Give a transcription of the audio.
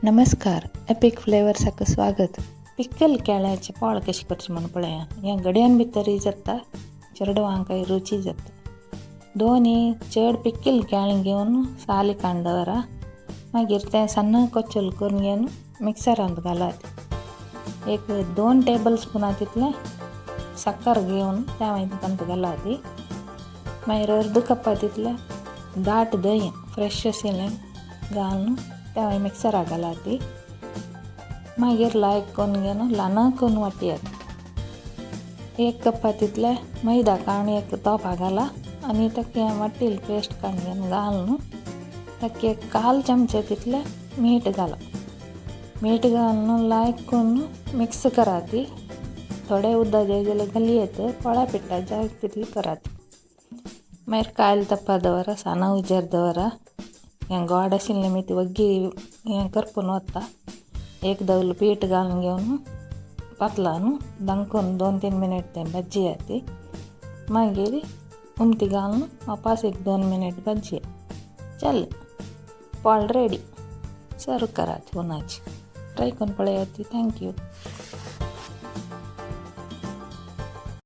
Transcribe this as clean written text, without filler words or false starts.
नमस्कार, एपिक फ्लेवर्साक स्वागत. पिकल केळ्याचे पोळ कशी करची म्हूण पळया. ह्या गड्यान भितरय जाता, चेडवांकय रुची जाता. दोनी चड पिकील केळीं घेवन साली काडून दवरा. मागीर तें सन्न कोचल करून घेवन मिक्सरांत घालात. एक 2 टेबल स्पुना तितलें साकर घेवन तें मागीर तातूंत घालात. मागीर अर्द कपा तितलें दाट दही फ्रेश आशिल्लें घालून तें मागीर मिक्सराक घालात. मागीर लायक करून घेवन ल्हान करून वाटयात. 1 कपा तितलें मैदा काडून एक तोपा घाला आनी ताका वाटिल्ली पेस्ट काडून घेवन घालून ताका एक 1/4 चमचे तितलें मीठ घाला. मीठ घालून लायक करून मिक्स करात. थोडें उदक जाय जाल्यार घालयेत, पोळ्या पिठाक जाय तितलें करात. मागीर कायल तप्पा दवरा, साना उजेर दवरा. हें गोड आशिल्लें मागीर वग्गी हें करपून वता. एक दवल पीठ घालून घेवन पातलान दांकोवन 2-3 मिनट तें भाजी जाता. मागीर उमथी घालून वापस 1-2 मिनट भाजी. चल पोळ रेडी, सर्व करात हुनाची. ट्राय करून पळयात. Thank you.